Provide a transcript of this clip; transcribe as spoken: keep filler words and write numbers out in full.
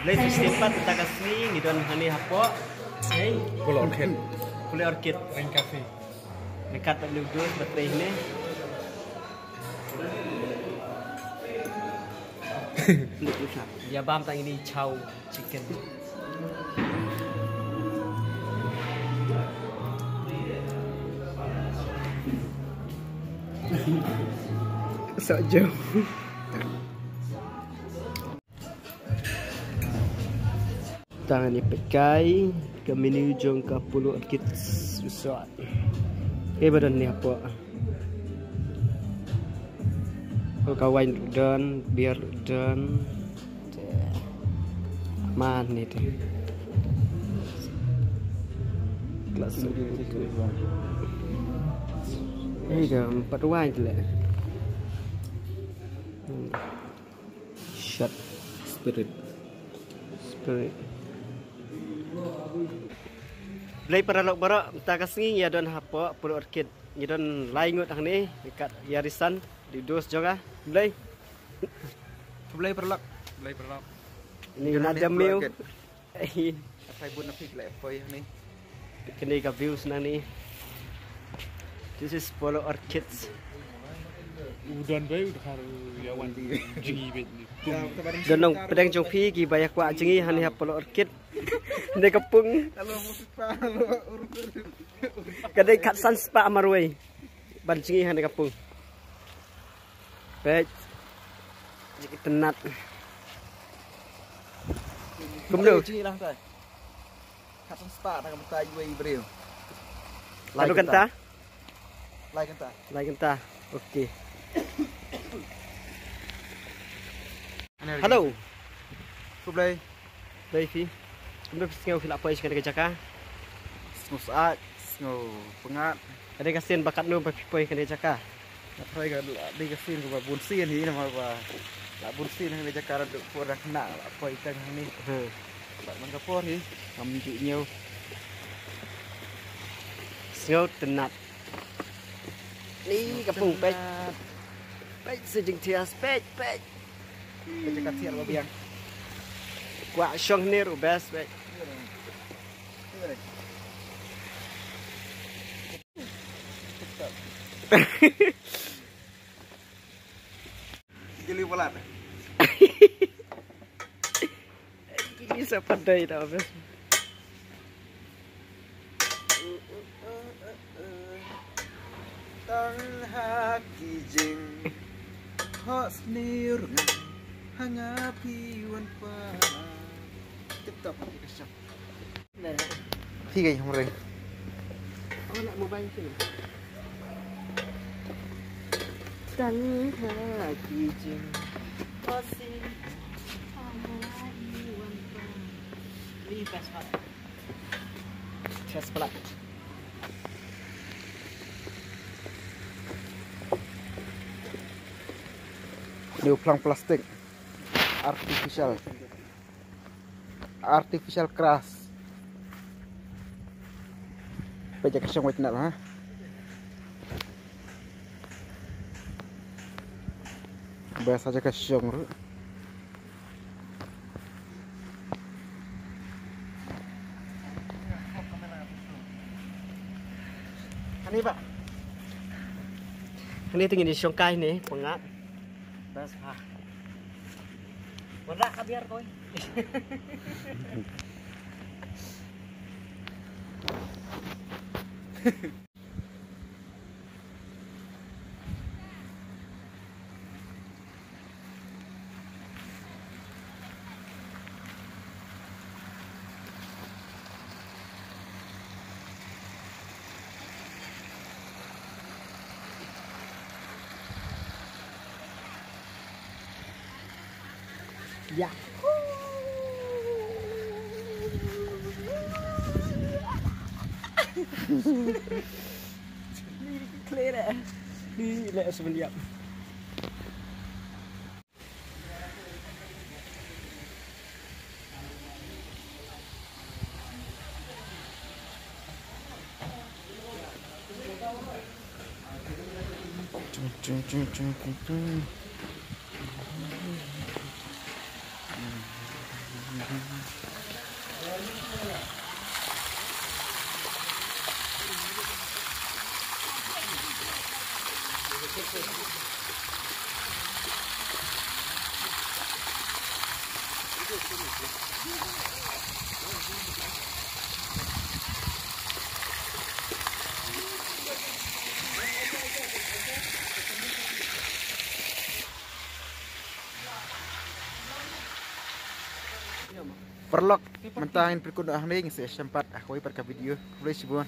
Blei sa shisien pat mynta ka sngi ngi don hangne hapoh, eh, Pule Orchid. Pule Orchid. Ring Cafe. Dekat bad New Dos Battery hangne. Ïa bam tang ini chow chicken. Sok jauh. Tang ni pekai ka menu jong ka Pule Orchid Resort. Ke ba don ni apa? Ka wine don, beer don. Man ni te. Glass. Ni ka empat wine tu le. Hmm. Shot. Spirit. Spirit. Blei paralok baroh, mynta ka sngi ngi ïa don hapoh Pule Orchid. Ngi don lai ngut hangne, kat ïa risan, di dos jong nga. Blei. Blei paralok. Blei paralok. Ni na jam miu. Atai bun na phi leh poi ni. Kini ka views na ni. This is Pule Orchids. Udan bai udah kar yawan jingi bet ni. Don nong pedeng jong phi ki ba ïa kwah jingi hani ha Pule Orchid. Ni ka pung. Ka dei kat san spah marwei. Ban jingi hani ka pung. Peit. Jingi tenat. Kumno? Jingi lang tai. Kat san spah na ka mynta iwei i briew. Lai kynta. Lai kynta. Lai kynta. Okey. Hello. Khublei. Dei phi. Kumno phi sngew phi la poi sha kane ka jaka? Sngew syaid, sngew pyngngad. Ka dei ka sien ba katno ba phi poi kane ka jaka? La poi ka dei ka sien kaba bun sien hi namar ba la bun sien kane ka jaka la duk por da khynnah la poi tang hangne. Hmm. Bad man ka por hi ngam ju ñiew. Sngew tynnat. Ni ka pung peit. Peit sa jingthiah peit peit. Kwah shong hangne ruh best beit. Gili palat. Gili sa pandai tau best. Tang ha ki jing hot sneer nga ha nga pi wan pa. Tip top ha ki ka shop. Phi ga hong reng. Oh, nak mobile sini. Tang ha ki jing hot sneer. Ni best part. Chest plate. Ni u phlang plastik artificial. Artificial grass. Peit ka shong wei tynnat ha. Ba sa ka shong ruh. Ani ba. Ani tingin di shong kai ni, pengap. Bas ha. Wala ka biar koi. Ïa. Ni ki khleh de. Ni leh smen ïap. Paralok, mynta ngin pyrkut noh hangne, ngin sa ïashem pat ha kawei pat ka video. Khublei shibun.